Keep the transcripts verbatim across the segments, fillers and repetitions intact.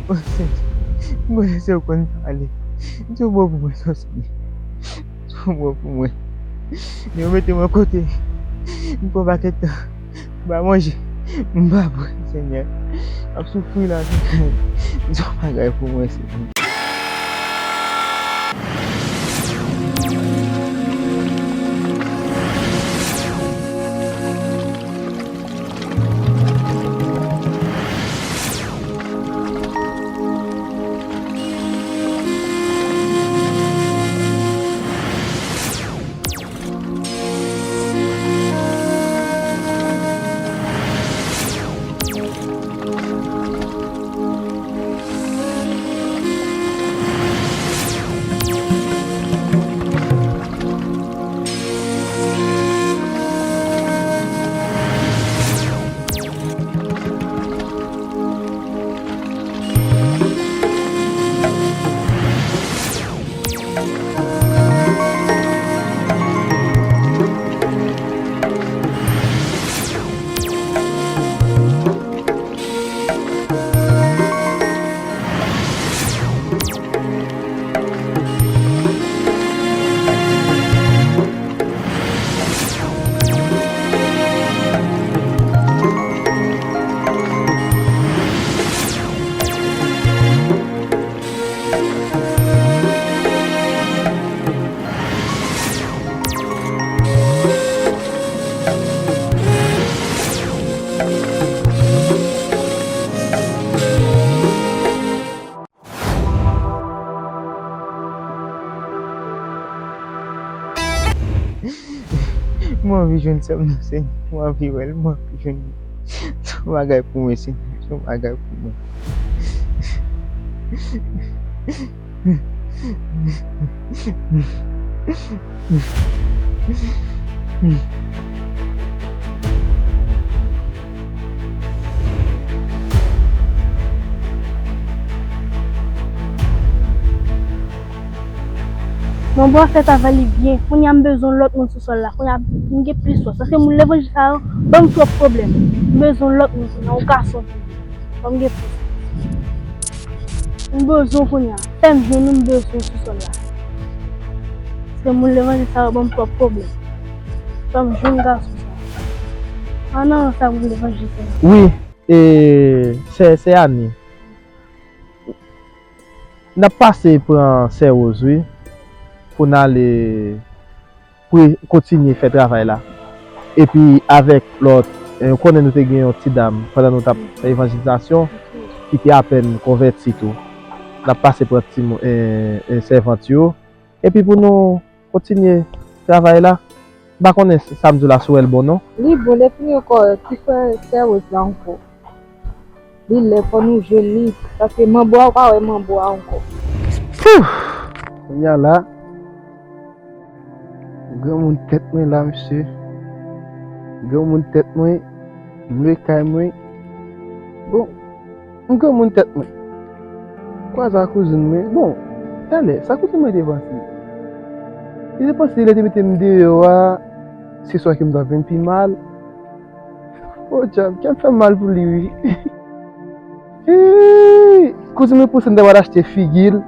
O Senyè, m konnen se ou konn pale. Di yon mo pou mwen, non, Senyè. Di yon mo pou mwen. Yo mete mwen kote m pran pakèt tan. M pa manje, m pa bwè, Senyè. M ap soufri la, Senyè. Di yon bagay pou mwen, Senyè. Mwen anvi jwenn sè m nan, Senyè. Mwen anvi wè l, mwen anvi jwenn li. Fè yon bagay pou mwen, Senyè. Fè yon bagay pou mwen. Manbo a fè travay li byen. Kounye a m bezwen lòt moun sou sòl la. Kounye a m gen plis fòs. Paske moun levanjil sa yo ban m twòp pwoblèm. M bezwen lòt moun kounye a, yon gason. Ban m gen plis fòs. M bezwen kounye a. Fè m jwenn ou m bezwen sou sòl la. Paske moun levanjil sa yo ban m twòp pwoblèm. Fò m jwenn gason sa. An nan sa moun levanjil sa. Wi, e, sè, sè Ani. N ap pase pran sè Rose, wi, pou n ale pre-, kontinye fè travay la. Epi avèk lòt, eh, ou konnen nou te gen yon ti dam pandan nou t ap fè evanjelizasyon, ki te apèn konvèti tou. N ap pase pran ti mo-, eh, eh, sèvant yo. Epi pou nou kontinye travay la. M pa konnen s-, sa m di w la si w wè l bon non. Li bon, lè fini ankò, ti frè sè Rose la ankò. Li lè fò nou jwenn li, paske manbo a, ou pa wè manbo a ankò. Pouf! Kounye a la, granmoun tèt mwen la, mesye. Granmoun tèt mwen, m lwe kay mwen. Bon, m granmoun tèt mwen. Kwaze a kouzin mwen. Bon, talè, sa kouzin mwen te panse? Li te panse lè te mete m deyò a, se swa ke m t ap vin pi mal. O dyab, kè m fè m mal pou li, wi. Hii, kouzin mwen panse m ta pral achte figi l.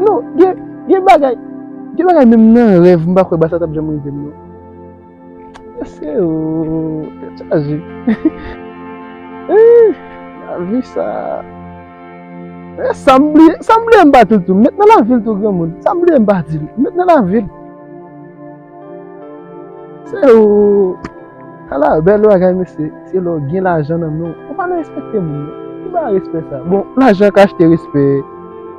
Non, gen, gen bagay, gen bagay menm nan rèv, m pa kwè bagay sa t ap janm rive m, non. Mesye o, tèt chaje. Eh, lavi sa. Eh, sa m bliye, sa m bliye m pa di l tou. M met nan lavi l tou, granmoun. Sa m bliye m pa di l. M met nan lavi l. Se ou. Ala bèl bagay, mesye. Se lè w gen lajan nan men w. Ou pa nan respekte moun, non. Ki bagay respè sa? Bon, lajan ka achte respè.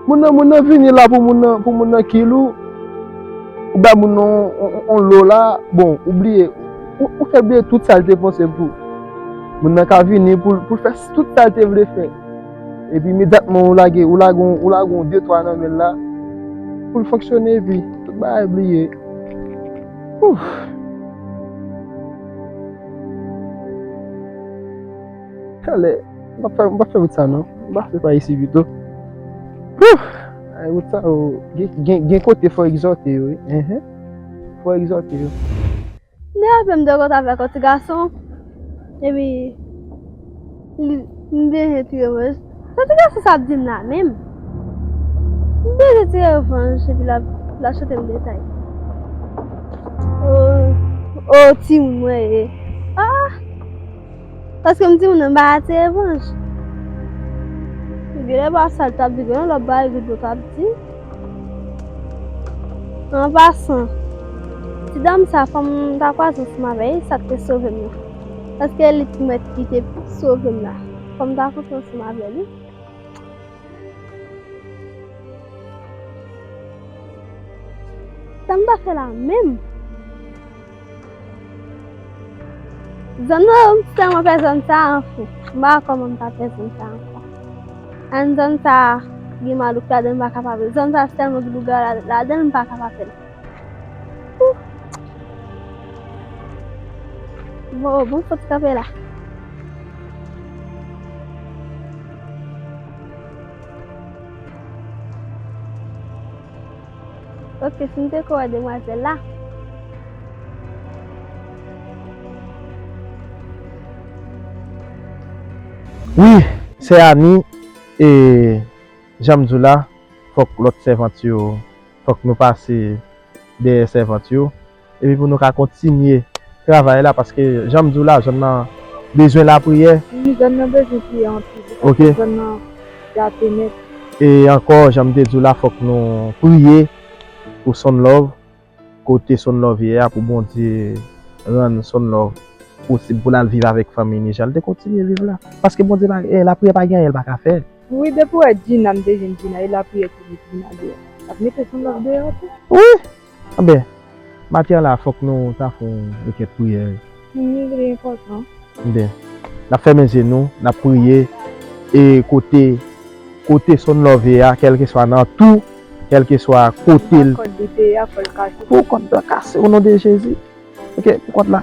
Moun nan, moun nan vini la pou moun nan, pou moun nan kill ou. Ou bay moun nan on, on, on lo la, bon, ou bliye, ou, ou fè l bliye tout sa l te panse pou. Moun nan ka vini pou, pou l fè tout sa l te vle fè. Epi imedyatman ou lage, ou lage, ou lage on de twa nan men l la, pou l fonksyone, epi tout bagay bliye. Ouf! Talè, m p ap fè, m p ap fè wout sa non. M pase pa isi pito. Wouh! Ay, wout sa yo, gen, gen, gen kote fò egzòte yo, wi. Enhen. Fò egzòte yo. M te raple m de kont avèk yon ti gason. Epi, li, m byen tire mwen. Sa ti gason sa ap di m la menm? M bezwen ti revanj, epi l ap, l ap chante m detay. O, o, timoun mwen ye. Ah! Paske m timoun nan, m pa ka ti revanj. Genlè pa sa l t ap di, gen yon lòt bagay Goudon t ap di. An pasan, ti dam sa, fò m ta kwaze ansanm avè li, sa k te sove m nan. Paske li t mèt ki te sove m la. Fò m ta kontre ansanm avè li. Sa m ta fè la menm? Zòn nan, m tèlman pè zòn sa a, anfen. M pa wè kòman m ta pè zòn sa a ankò. Ann zòn sa a, gen malouk ladan l, m pa ka pa pè. Zòn sa a, tèlman gen lougawou la-, ladan l, m pa ka pa pè l. Ouh. Bon, bon, fò ti kanpe la. Ok, si m te ko wè demwazèl la. Wi, sè Ani, e jan m di w la, fòk lòt sèvant yo, fòk nou pase dèyè sèvant yo, epi pou nou ka kontinye travay la, paske jan m di w la, zòn nan bezwen lapriyè. Wi, zòn nan bezwen priyè anpil, paske zòn nan gate nèt. E ankò, jan m te di w la, fòk nou priye pou Sonn Love, kote Sonn Love ye a, pou Bondye rann Sonn Love posib pou l al viv avèk fanmi ni, jan l te kontinye viv la. Paske Bondye pa, eh, lapriyè pa gen anyen l pa ka fè. Wi, depi w wè Djina, m te jwenn Djina, e lapriyè ki met Djina deyò. L ap mete Sonn Love deyò tou. Wi! Anben, maten an la, fòk nou ta fè yon rekèt priyè. Wi, li enpòtan. Anben, n ap fèmen zye nou, n ap priye, e kote, kote Sonn Love ye a, kèlkeswa nan tou, kèlkeswa kote l. Kòd li te ye a, fò l kase. Pou kòd la kase, o non de Jezi. Ok, pou kòd la.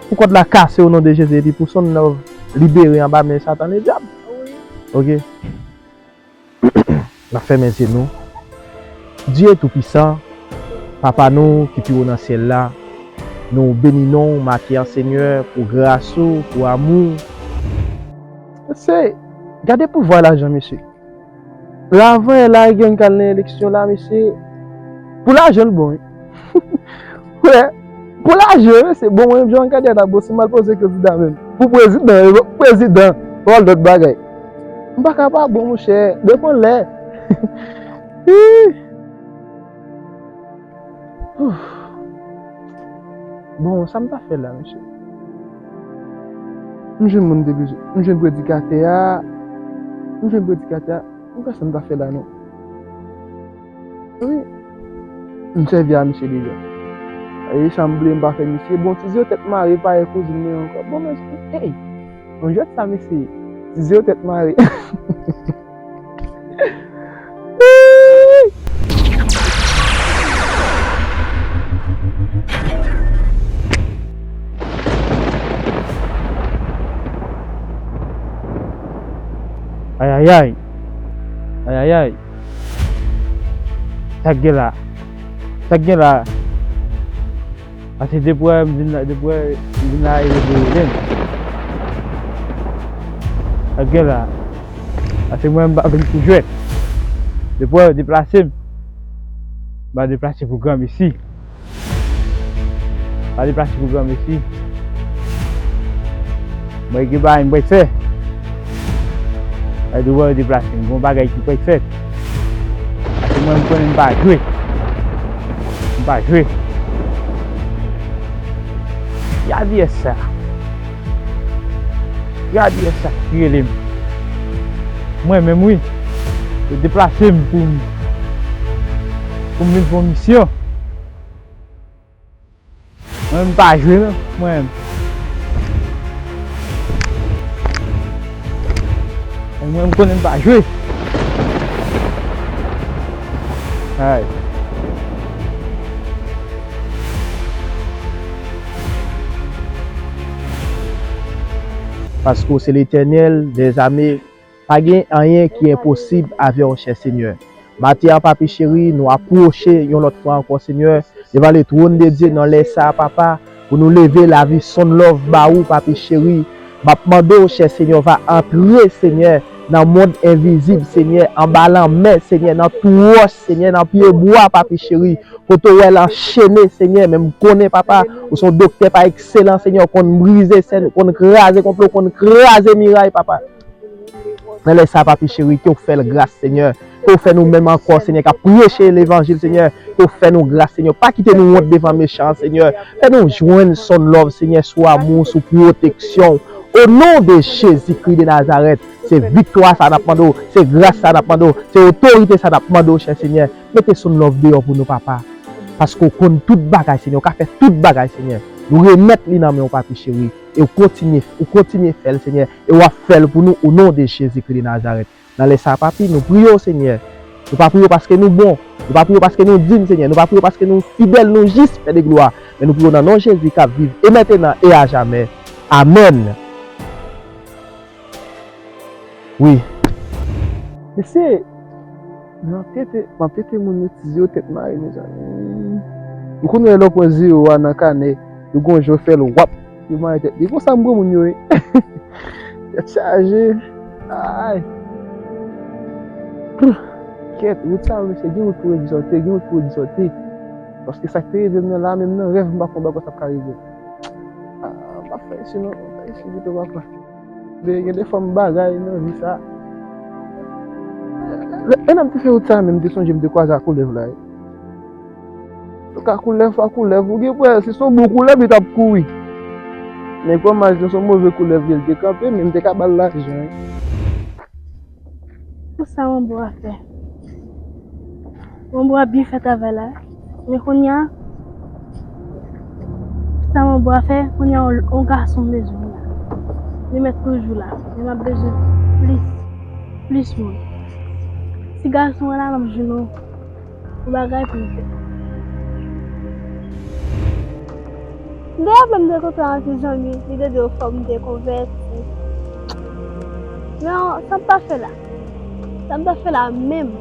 Pou kòd la kase o non de Jezi, epi pou Sonn Love libere anba men Satan ledyab. Wi. Ok. N ap fèmen zye nou. Dye Toupisan, Papa nou ki pi wo nan syèl la, nou beni non w maten an, Senyè, pou gras ou, pou amou w. Se, gade pouvwa lajan, mesye. Lajan la, gen k al nan eleksyon la, mesye. Pou lajan l bon, wi. Frè, pou lajan, mesye. Bon, mwen, Jan Kadet ap bon, si m al poze kandida menm. Pou prezidan, e, pou prezidan, pou al lòt bagay. M pa ka pa bon, monchè. Depan lè. Hi. Ouf. Bon, sa m ta fè la, mesye? M jwenn moun m te bezwen. M jwenn predikatè a. M jwenn predikatè a. M pa sa m ta fè la, non. Wi. M sèvi a misye deja. E sanble m pa fè misye. Bon, ti zye tèt mare parèy kouzin mwen ankò. Bon, men, hey! Yon jwèt sa, mesye. Ti zye tèt mare. Ayayay. Ayayay. Sa k gen la? Sa k gen la? Pase depi w wè m vin la, depi w wè m vin la, e rele, rele m. Sa k gen la? Pase mwen, m pa vin pou jwèt. Depi w wè yo deplase m, m pa deplase pou granmesi. Pa deplase pou granmesi. Mwen gen bagay mwen fè. Ay, dwe deplase. Mwen gen bagay ki fèk fèt. Pase mwen, m konnen m pa jwe. M pa jwe. Gade sa. Gade sa ki rele m. Mwen menm, wi. Yo deplase m pou m, pou m vin fè yon misyon. Mwen, m pa jwe, non, mwen. Mwen, m konnen m pa jwe. Ay. Paske w se Letènèl dèzame. Pa gen anyen ki enposib avè w, chè Senyè. Maten an, Papi cheri, nou apwoche yon lòt fwa ankò, Senyè, devan le twòn de Dye nan lè sa a, Papa, pou nou leve lavi Sonn Love ba ou, Papi cheri. M ap mande w, chè Senyè, w va antre, Senyè, nan mond envizib, Senyè, anba lanmè, Senyè, nan twòch, Senyè, nan pye bwa, Papi cheri, kote w wè l anchene, Senyè, men m konnen, Papa, ou se yon doktè pa ekselans, Senyè, ou konn brize sèn, ou konn kraze konplo, ou konn kraze miray, Papa. Nan lè sa, Papi cheri, ke w fè l gras, Senyè. Ke w fè nou menm ankò, Senyè, k ap preche levanjil, Senyè. Ke w fè nou gras, Senyè. Pa kite nou wont devan mechan an, Senyè. Fè nou jwenn sonn love, Senyè, sou amou, sou pwoteksyon. O non de Jezikri de Nazarèt, se viktwa sa n ap mande w, se gras sa n ap mande w, se otorite sa n ap mande w, chè Senyè. Mete sonn love deyò pou nou, Papa. Paske w konn tout bagay, Senyè. Ou ka fè tout bagay, Senyè. Nou remèt li nan men w, Papi cheri. E w kontinye, ou kontinye fè l, Senyè. E w ap fè l pou nou, o non de Jezikri de Nazarèt. Nan lè sa, Papi, nou priye w, Senyè. Nou pa priye w paske nou bon. Nou pa priye w paske nou dign, Senyè. Nou pa priye w paske nou fidèl, nou jis, Pè de glwa. Men nou priye w nan non Jezi k ap viv e mentenan e ajamè. Amèn. Wi. Mesye, m ap tete, m ap tete moun yo ti zewo tèt mare, mezanmi. Ou konnen lè w pran zewo a nan kanè, yo gon jan yo fè l wap, yo mare tèt li. Konsa m pran moun yo, wi. Tèt chaje. Ay. Kèt, wout sa yo, mesye, gen wout pou egzòte, gen wout pou egzòte. Paske sa k te rive m nan la, menm nan rèv, m pa konn bagay sa k ka rive m. Ah, m pa fè isi non, m pa fè isi pito, papa. De, gen de fòm bagay nan vi sa. Lè, lè n ap te fè wout sa menm, m te sonje m te kwaze ak koulèv la, wi. Antouka, koulèv pa koulèv, ou gen pou wè, si se yon bon koulèv, li t ap kouri. Men kòm m di se yon move koulèv ke l te kanpe, men m te ka ba l lajan, wi. Pou sa, yon bon afè. Yon bon a byen fè travay la. Men kounye a, sa mwen bò a fè, kounye a yon, yon gason m bezwen la. Li mèt toujou la. Men m ap bezwen plis, plis moun. Si gason an la, m ap jwenn yon, yon bagay pou m fè. M te raple m de kontre yon ti zanmi, li te di w fò m te konvèti. Men sa m ta fè la? Sa m ta fè la menm?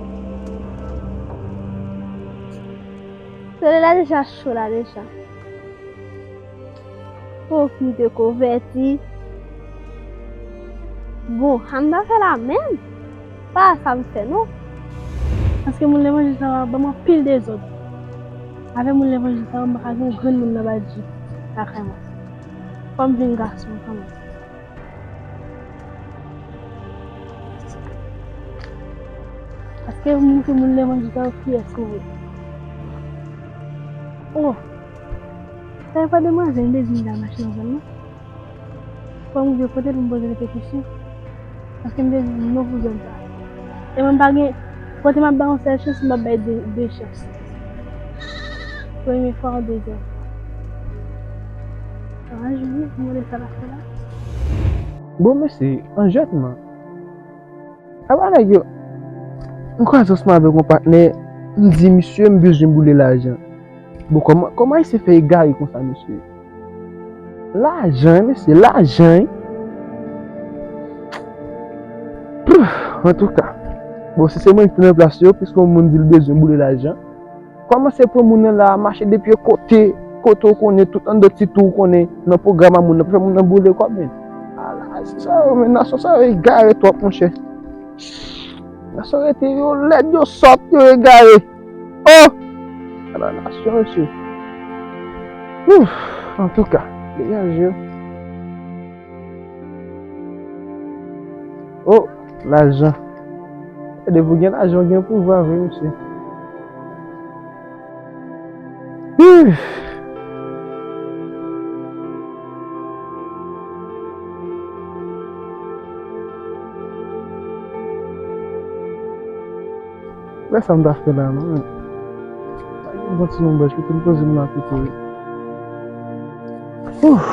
Solèy la deja cho la deja. Fòk m te konvèti. Bon, sa m ta fè la menm? Pa sa m fè non. Paske moun levanjil sa yo ban m anpil dezòd. Avèk moun levanjil sa yo, m pa ka gen yon grenn moun nan badji lakay mwen. Fò m vin gason kanmenm. Paske m montre moun levanjil sa yo kiyès mwen ye. Oh! Sa e pa demwazèl m te di m ta mache nan zòn nan? Fò m rive kote pou m poze l kesyon. Paske m te di m non pou zòn sa. E mwen m pa gen, kote m ap bay yon sèl chans, m ap bay de, de chans. Premye fwa, dezyèm. Sa va jwenn, m mande sa l ap fè la. Bon, mesye, an jètman, apa nèg yo, m kwaze ansanm avèk yon patnè, m di, misye, m bezwen boule lajan. Bon, kòman, kòman Ayisyen fè egare konsa, mesye? Lajan, wi, mesye, lajan, wi. Pouf, antouka. Bon, si se mwen ki te nan plas yo, piske yon moun di l bezwen boule lajan, kòmanse pran moun nan la, mache depi kote, kote w konnen, tout anndan ti tou w konnen, nan pwogram a moun nan, pou fè moun nan boule kòb, men. Ala, se sa yo, men nasyon sa yo egare twòp, monchè. Nasyon rete yo lèd, yo sòt, yo egare. Oh! Ala nasyon, mesye. Ouf! Antouka, degaje yo. Oh, lajan. E depi w gen lajan, w gen pouvwa vre, mesye. Ouf! Wè sa m ta fè la, non, men. Pa gen bon ti lonbraj, kite m poze m la pito, wi. Ouf!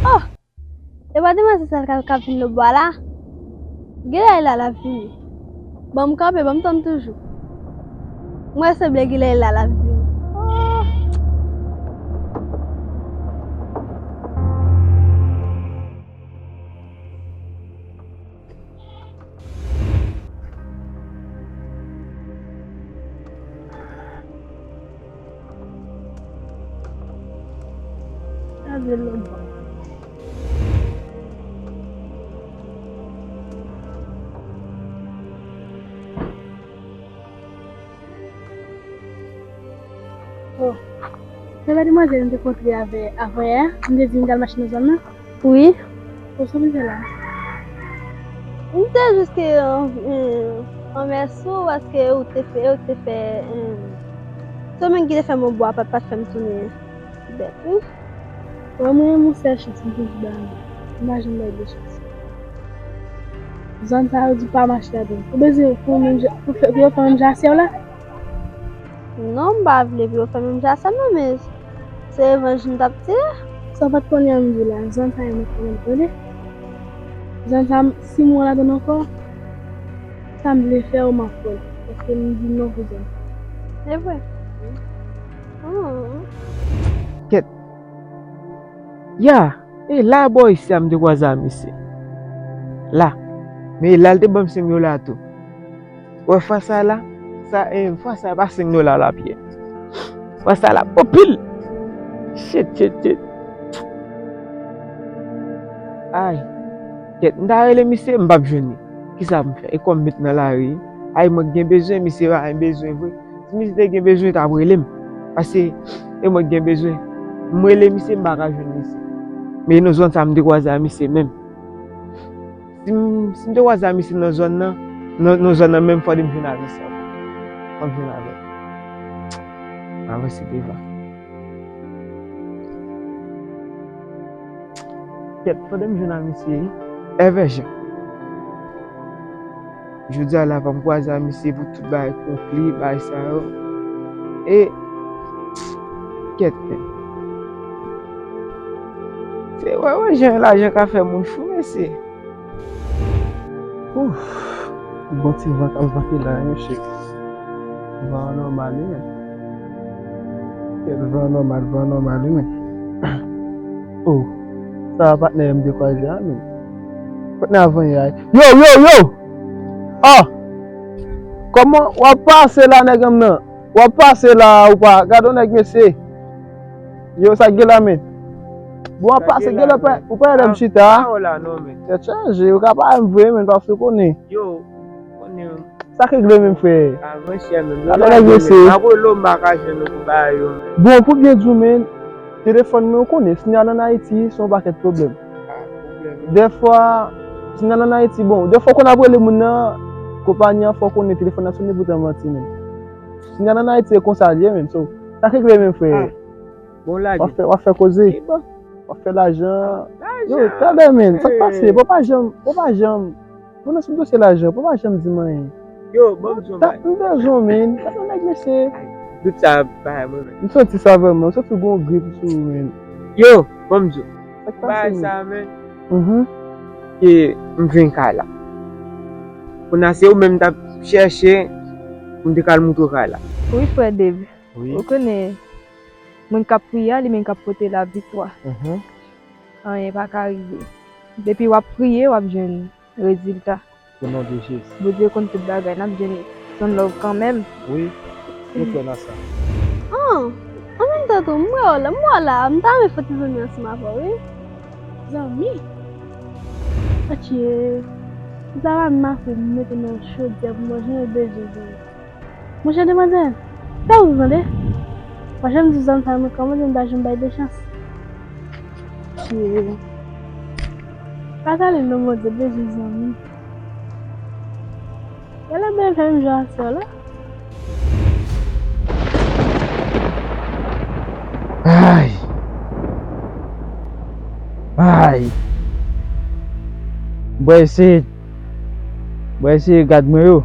Oh! E pa demwazèl sa k ap, k ap vin lòtbò a la? Genlè e la l ap vini. Ban m kanpe, ban m tann toujou. Mwen sanble genlè e la l ap vini. Oh! Gade lòtbò. Oh, se pa demwazèl m te kontre avè avanyè a, m te di m t al mache nan zòn nan? Wi. Bon, sa w vin fè la? M te jis ke, euh, anmèsi w paske ou te fè, ou te fè, euh, se ou menm ki te fè m yon bwa pa, pa t fè m tounen bèt, wi. Bon, mwen, yon sèl chans m toujou ba nou. M pa janm bay de chans. Zòn sa yo di pa mache ladan l. Ou bezwen pou menm jan, pou fè, pou yo fè menm jan asè w la? Non, m pa vle pou yo fè menm jan sa non, men se revanj m t ap tire. Sa w pa t konnen an m di w la, zòn sa yo mwen konnen tande. Zòn sa m, si m wè ladan l ankò, sa m vle fè yo m ap fè l. Paske m di non pou zòn sa. Se vre? Oh. Kèt. Ya, e la bò isi a m te kwaze a misye. La. Men e la l te ban m senk dola tou. Wè fwa sa la, sa, e, fwa sa pa senk dola l ap ye. Fwa sa la anpil. Shit, shit, shit. Ay. Kèt, m ta rele misye, m p ap jwenn li. Kisa pou m fè? E kòm m met nan lari? Ay, mwen k gen bezwen, misye pa gen bezwen vre. Si misye te gen bezwen, li t ap rele m. Paske e mwen k gen bezwen. M rele misye, m pa ka jwenn misye. Men nan zòn sa, m te kwaze a misye menm. Si m, si m te kwaze a misye nan zòn nan, nan, nan zòn nan menm, fò m jwenn avè misye ankò. Fò m jwenn avè l. M avanse devan. Kèt, fò m jwenn a misye, wi. Èvè Jan. Jodi a la, fò m kwaze a misye pou tout bagay konpli, bagay sa yo. E, kèt, men. Se, wè, wè, jan lajan ka fè moun fou, mesye. Ouf, bon ti van k ap vante la, wi, mesye. Van an nòmal, wi, men. Kèt, van an nòmal, van an nòmal, wi, men. Oh, sa a patnè m te kwaze a, men. Patnè avanyè a. Yo, yo, yo! Ah! Kòman w ap pase la, nèg an m nan? W ap pase la, ou pa. Gade yon nèg, mesye. Yo, sa k gen la, men? Bon, w ap pase, gen lè, ou pa ede m chita. Tèt chaje, ou ka pale m vre, men, paske w konnen. Yo, konnen. Sa k regle menm, frè? Avanse menm. Gade nèg, mesye. M ap rele w, m pa ka jwenn ou pou bagay yo, men. Bon, pou byen di w, men, telefòn mwen, ou konnen, sinyal ann Ayiti, se yon pakèt pwoblèm. Ah, pwoblèm. Dèfwa, sinyal ann Ayiti, bon, dèfwa w konn ap rele moun nan, konpayi an fè w konnen telefòn nan sonnen pou te manti, men. Sinyal ann Ayiti, se konsa l ye, men. So, sa k regle menm, frè? Ah, bon, lage. W ap fè, w ap fè koze. Ki bon? W ap fè lajan. Lajan. Yo, talè, men, sa k pase? Bon, pa janm, bon, pa janm. Bon, nan sou dosye lajan, papa janm di m anyen. Yo, bon, m di w yon bagay. M bezwen w, men. Gade yon nèg, mesye. Dout sa bay mwen, men. M santi sa vrèman, m santi w gen yon grip sou ou, men. Yo, bon, m di w. Sa k pase, men? Bagay sa, men. Mhm. E m vin kay la. Kounye a se ou menm m t ap chèche, pou m te ka al moutre w kay la. Wi, frè Dave. Wi. Ou konnen, moun k ap priye a, li menm k ap pote laviktwa. Mhm. Anyen pa ka rive. Depi w ap priye, w ap jwenn rezilta. O non de Jezi. Bondye konn tout bagay, n ap jwenn son love kanmenm. Wi, nou kwè nan sa. Ah, an menm tan tou, m wè w la, m wè w la, m ta renmen fè ti zanmi ansanm avè w, wi. Zanmi? Atye, m ta va mafre m mete nan chodyè pou manje, m bezwen zanmi. Monchè demwazèl, fè ou tande. Mwen janm di zòn sa mwen kòmanse m pa janm bay de chans. Tye. Pa tande non Bondye bezwen zanmi. Gade bèl fè menm jan asè la. Ay. Ay. Bwè isit. Bwè eseye gad mwen yo.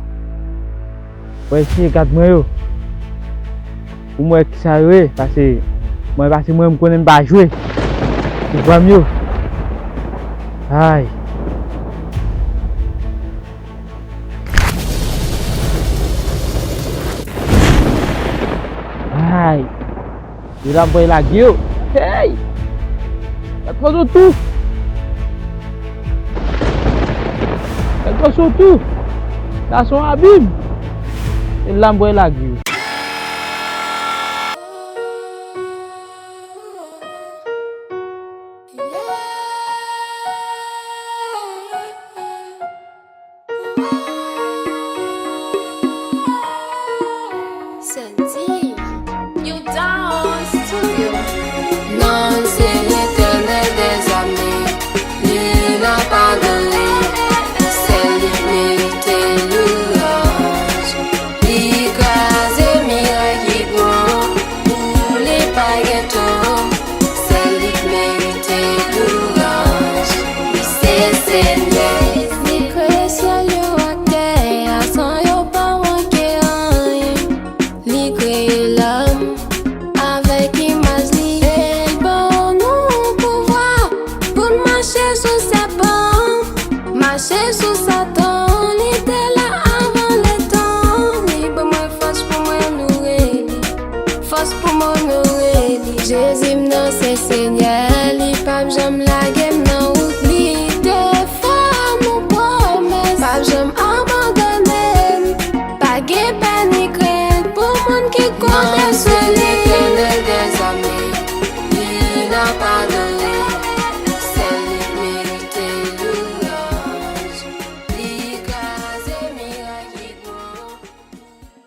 Bwè eseye gad mwen yo. Pou m wè kisa yo ye, paske mwen, paske mwen, m konnen m pa jwe. Ou pran m yo. Ay. Ay. Yo la m voye lage yo. Hey! Gad fason tou. Gad fason tou. Gason abim. E la m voye lage yo.